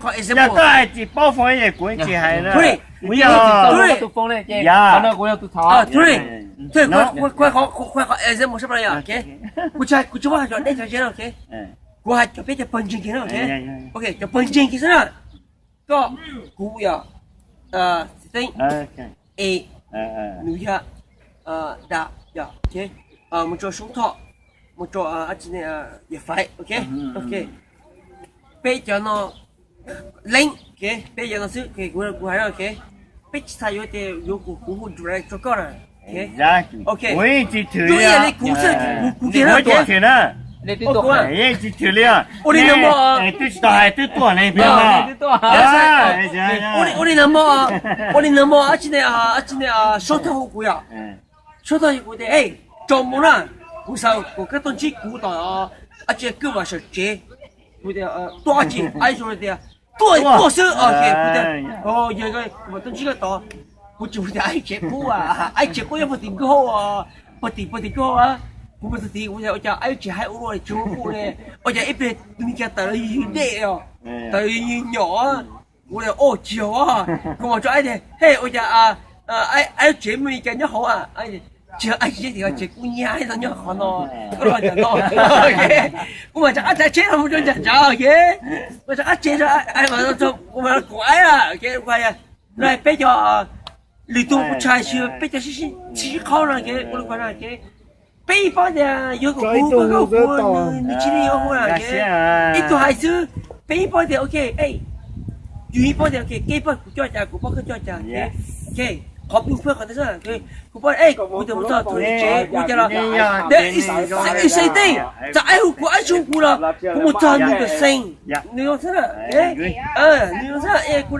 Qhov example. Yog koj hais tsis paub phone ces kuv tsis hais na. Tuli, kuv yog tus phone ne ces qhov no kuv yog tus thov. Tuli, tuli, kuv qhov example sab plaws yog, okay. Kuv tsis, kuv tsis muab hais cov dej cov ze no, okay. Kuv hais cov peb cov pawg ntseeg kiag no, okay. Okay, cov pawg ntseeg kiag xwb na. Koj, kuv yog, Xeeb, Es, nws yog, Dam, yog, okay. Mus rau Soob Thoj, mus rau, Yawm Faiv, okay. Okay. Peb cov no, Leeb, okay, peb cov no xwb, okay, kuv, kuv hais no, okay. Peb tsis xav yuav tias yuav kuv, kuv hu direct rau koj na. Okay. Kuv yeej tsis thwm li os. Kuv, kuv tiag na, yeej tsis thwm li os. Ua li no mog, twb tsis tau hais twb tuaj ne, ua li no mog, ua li no mog, ab tsi ne, ab tsi ne, Soob Thoj hu kuv yom. Soob Thoj hu kuv tias, es, tso mus na, kuv xav kom koj tuaj ntsib kuv tom, ab tsi, Kwj Vam sawv tsev. Kuv tias, tuaj ab tsi, ab tsi tias, tuaj, tuaj xwb, okay. Kuv tias, yog, kuv mam tuaj ntsib koj tod. Kuv tsis mus tias ab tsi qub, ab tsi qub yog pog tim nkauj hauj, pog tim, pog tim nkauj hauj. Kuv mus txog tid kuv tias, ua cas ab tsi hais ua luaj tsis ua qub ne, ua cas ib pliag tus me cas tawm los yws dej os, tawm yws nyom. Kuv tias, o, tsis yog, kuv mam tso ab tias, hej, ua cas ab tsi muaj me cas nyob hauv a? Tsis yog, ab tsi tias tsev kuj nyiag tau nyob qhov no, koj los nram no. Kuv mam tso ab tsi tsheb los mus rau nram nrad, okay. Kuv tso ab tsi, kuv mam kom ab, okay, kuv hais, no peb cov, lwm tus kuv tsis hais, peb cov sib sib qhaub no, okay, ua li kuv hais no, okay. Peb yeej paub tias yuav kom kuv, kuv, kuv, nws tsis li yuav hu na, okay. Ib tug hais xwb, peb yeej paub tias, okay, yus yeej paub tias, okay, koj paub kuv coj cas, kuv paub koj coj cas, okay. Qhov pw phuaj qhov ntawd xwb, kuv paub, es, kuv tus mus txog tus tsev kuv cov los, ib xeem tej, txawm ab hu kuv ab tsi hu kuv los kuv mus txog nws tus xeem, nws xwb na, nws xwb, es kuv,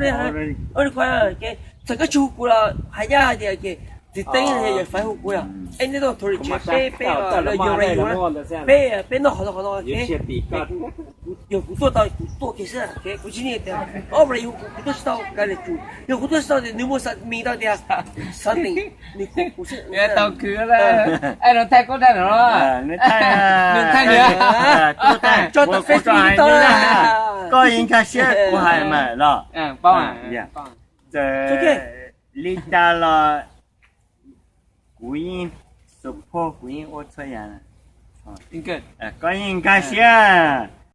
txawm koj tsis hu kuv los hais ncaj hais tias, okay, txiv Teeb Yawm Faiv hu kuv yom, es nej tuaj thov li tsev peb, peb los yug li yus na, peb, peb noj qhov no qhov no, okay. Yog kuv tuaj tau kuv tuaj kiag xwb, okay, kuv tsis nyiam tias ob mus li yus kuv tuaj tsis tau kav liam tsum, yog kuv tuaj tsis tau tias nws muaj xa mis tau tias xav tim nws kuv xwb. Tau khwv, es nws thaij kuv thaij no, nws thaij, nws thaij, tso tau Facebook tau. Koj yeej nkag siab kuv hais mas los. Li cas los kuv yeej support, kuv yeej ua txhua yam. Koj yeej nkag siab.